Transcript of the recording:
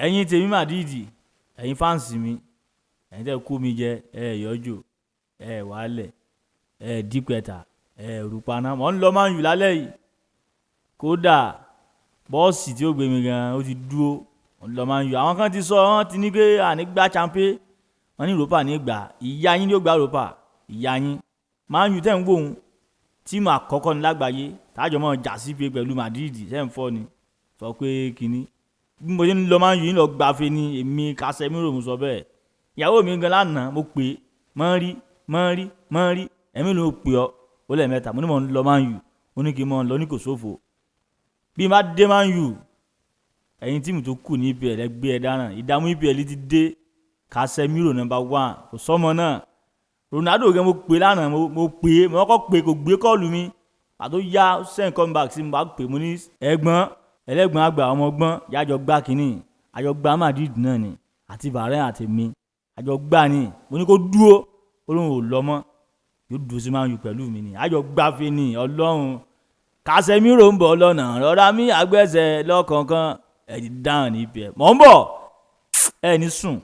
Ẹ̀yin tèmi Madrid, ẹ̀yin fans mi, ẹ̀yin tẹ́ kó mi jẹ, ẹ̀ yọjò, ẹ̀ wálẹ̀, ẹ̀ dípẹ̀tà, ẹ̀ rúpaná. Mọ̀ ń lọ Man U lálẹ́ yìí. Kódà bọ́ọ̀sì tí ó gbé mi gan ó ti dúró. Mọ̀ ń lọ Man U. Àwọn kan ti sọ, wọ́n ti ní pé àní gbá champion, wọ́n ní Europa ní gbà. Ìyá yín ni ó gba Europa, ìyá yín. Man U tẹ́ ń wò ó, team àkọ́kọ́ ní lágbàáyé tájọ mọ́ jà sí pé pẹ̀lú Madrid ṣẹ́ ń fọ́ ni sọ pé kínní. Bí mo ṣe ń lọ Man U, ń lọ gbafẹ́ ni èmi Casemiro, mo sọ bẹ́ẹ̀. Ìyàwó mi gan lánàá, mo pè é, mọ́ rí mọ́ rí mọ́ rí, ẹ̀mí ló pè ọ́, ó lẹ́ẹ̀mẹ́ta. Mo ní mo ń lọ Man U, ó ní kí n mọ̀ ń lọ ní kò sófo. Bí n bá dé Man U, ẹ̀yin team tó kù ní EPL, ẹ gbé ẹ dáràn. Ìdààmú EPL ti dé. Casemiro number one, kò sọ́mọ náà. Ronaldo gan, mo pè lánàá, mo pè é, mo kọ́kọ́ pè, kò gbé call mi. Pàtó yá, send come back sí mi, bá pè, mo ní ẹ̀gbọ́n ẹlẹ́gbọ́n àgbà, ọmọ ọgbọ́n yájọ gbá kínní, àjọ gbá Madrid náà ni, àti Varane àti mi, àjọ gbá ni. Mo ní kó dúró, ó lóun ò lọ mọ́, yóò dúró sí Man U pẹ̀lú mi ni, àjọ gbáfẹ́ ni. Ọlọ́run, Casemiro ń bọ̀ lọ́nà, rọra mi àgbẹ̀sẹ̀ lọ́kọ̀ọ̀kan. Ẹ̀ ti dáhùn ní EPL, mọ̀ ń bọ̀, ẹ̀ ní sùn.